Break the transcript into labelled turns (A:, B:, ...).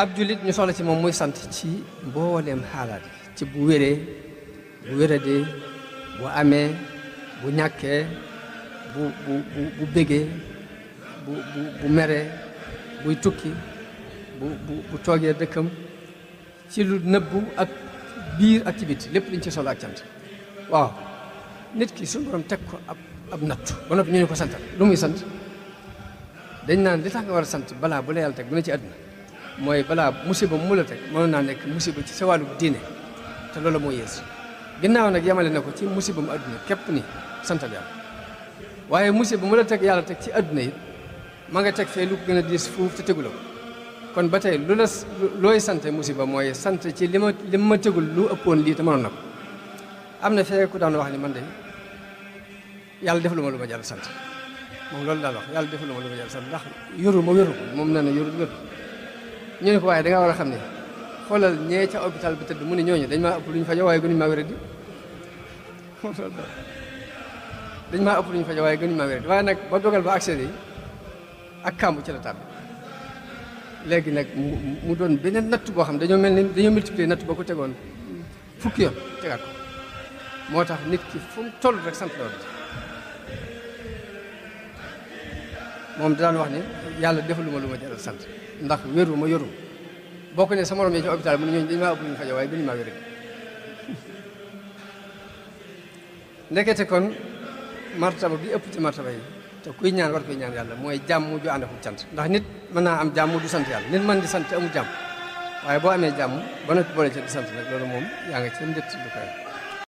A: ab jullit ñu soxla ci moom muy sant ci mbooleem xaalaat yi ci bu wéree bu wéradee bu amee bu ñàkkee bu bégee bu meree buy tukki bu toogee dëkkam ci lu nëbbu ak biir ak ci biti lépp liñ ci soxla ak cant waaw nit ki suñu borom teg ko ab nattu ba noppi ñu ne ko santal lu muy sant dañ naan li tax nga war a sant balaa bu la yàlla teg bu ne ci àdduna mooy balaa musiba mu la teg mënoon naa nekk musiba ci sa wàllu diine te loolu moo yées ginnaaw nag yamale na ko ci musiba mu àdduna képp ni santal yàlla waaye musiba mu la teg yàlla teg ci àdduna yi ma nga teg fee lu ko gën a diis fuuf te tegula ko kon ba tey looy sante musiba mooy sant ci li ma tegul lu ëppoon lii te mënoon na ko am na fee ku daan wax ni man de yàlla defaluma lu ma jàll sant moom loolu daal wax yàlla defaluma lu ma jàll sant ndax yoru ma wéru moom nee na yoru wéru ñu ne ko waaye da ngaa war a xam ne xoolal ñee ca hôpital bi tëdd mu ne ñooñu dañ maa ëpp lu ñu fajo waaye gënuñu maa wéradi dañ maa ëpp lu ñu fajo waaye gënuñu maa wéradi waaye nag ba dogal ba accès yi ak kàmbu ci la tàbbi léegi nag mu doon beneen natt boo xam dañoo mel ni dañoo multiplier natt boo ko tegoon fukki yoon tegaat ko moo tax nit ki fu mu toll rek sant loolu moom daan wax ne yàlla defaluma lu ma jaral sant ndax wéru ma yoru bokk ne sa morom yi ci hôpital mu ne ñooñu dañu maa ëpp lu ñu fajo waaye gënuñu maa wér ndekete kon martaba bi ëpp ci martaba yi te kuy ñaan war koy ñaan yàlla mooy jàmm ju ànd ak cant ndax nit mën naa am jàmm du sant yàlla nit mën di sant te amul jàmm waaye boo amee jàmm ba noppi boole ci di sant nag loolu moom yaa nga ci njëkk si du koy